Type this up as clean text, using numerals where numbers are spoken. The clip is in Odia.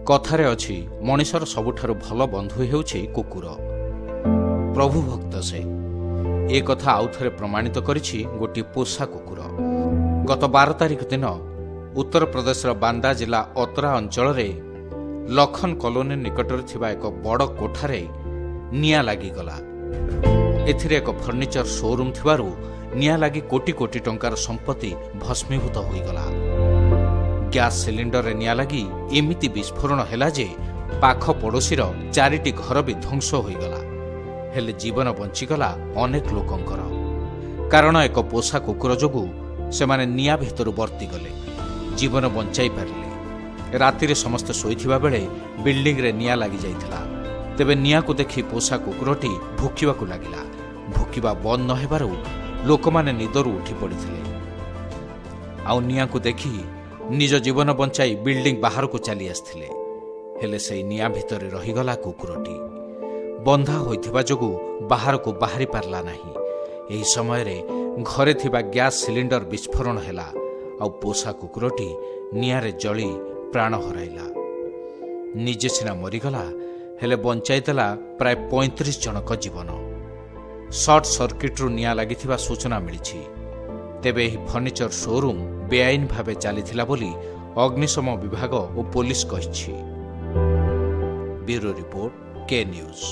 କଥାରେ ଅଛି, ମଣିଷର ସବୁଠାରୁ ଭଲ ବନ୍ଧୁ ହେଉଛି କୁକୁର। ପ୍ରଭୁ ଭକ୍ତ ସେ। ଏ କଥା ଆଉଥରେ ପ୍ରମାଣିତ କରିଛି ଗୋଟିଏ ପୋଷା କୁକୁର। ଗତ 12 ତାରିଖ ଦିନ ଉତ୍ତରପ୍ରଦେଶର ବାନ୍ଦା ଜିଲ୍ଲା ଅତରା ଅଞ୍ଚଳରେ ଲଖନ କଲୋନୀ ନିକଟରେ ଥିବା ଏକ ବଡ଼ କୋଠାରେ ନିଆଁ ଲାଗିଗଲା। ଏଥିରେ ଏକ ଫର୍ଣ୍ଣିଚର ସୋରୁମ୍ ଥିବାରୁ ନିଆଁ ଲାଗି କୋଟି କୋଟି ଟଙ୍କାର ସମ୍ପତ୍ତି ଭସ୍ମୀଭୂତ ହୋଇଗଲା। ଗ୍ୟାସ୍ ସିଲିଣ୍ଡରରେ ନିଆଁ ଲାଗି ଏମିତି ବିସ୍ଫୋରଣ ହେଲା ଯେ ପାଖ ପଡ଼ୋଶୀର 4ଟି ଘର ବି ଧ୍ୱଂସ ହୋଇଗଲା। ହେଲେ ଜୀବନ ବଞ୍ଚିଗଲା ଅନେକ ଲୋକଙ୍କର, କାରଣ ଏକ ପୋଷା କୁକୁର ଯୋଗୁଁ ସେମାନେ ନିଆଁ ଭିତରୁ ବର୍ତ୍ତିଗଲେ, ଜୀବନ ବଞ୍ଚାଇ ପାରିଲେ। ରାତିରେ ସମସ୍ତେ ଶୋଇଥିବା ବେଳେ ବିଲ୍ଡିଂରେ ନିଆଁ ଲାଗିଯାଇଥିଲା। ତେବେ ନିଆଁକୁ ଦେଖି ପୋଷା କୁକୁରଟି ଭୁକିବାକୁ ଲାଗିଲା। ଭୁକିବା ବନ୍ଦ ନ ହେବାରୁ ଲୋକମାନେ ନିଦରୁ ଉଠି ପଡ଼ିଥିଲେ, ଆଉ ନିଆଁକୁ ଦେଖି ନିଜ ଜୀବନ ବଞ୍ଚାଇ ବିଲ୍ଡିଂ ବାହାରକୁ ଚାଲି ଆସିଥିଲେ। ହେଲେ ସେଇ ନିଆଁ ଭିତରେ ରହିଗଲା କୁକୁରଟି। ବନ୍ଧା ହୋଇଥିବା ଯୋଗୁଁ ବାହାରକୁ ବାହାରି ପାରିଲା ନାହିଁ। ଏହି ସମୟରେ ଘରେ ଥିବା ଗ୍ୟାସ୍ ସିଲିଣ୍ଡର ବିସ୍ଫୋରଣ ହେଲା, ଆଉ ପୋଷା କୁକୁରଟି ନିଆଁରେ ଜଳି ପ୍ରାଣ ହରାଇଲା। ନିଜେ ସିନା ମରିଗଲା, ହେଲେ ବଞ୍ଚାଇଦେଲା ପ୍ରାୟ 35 ଜଣଙ୍କ ଜୀବନ। ସର୍ଟ ସର୍କିଟ୍ରୁ ନିଆଁ ଲାଗିଥିବା ସୂଚନା ମିଳିଛି। ତେବେ ଏହି ଫର୍ଣ୍ଣିଚର ସୋରୁମ୍ ବେଆଇନ ଭାବେ ଚାଲିଥିଲା ବୋଲି ଅଗ୍ନିଶମ ବିଭାଗ ଓ ପୋଲିସ କହିଛି। Bureau report, K news.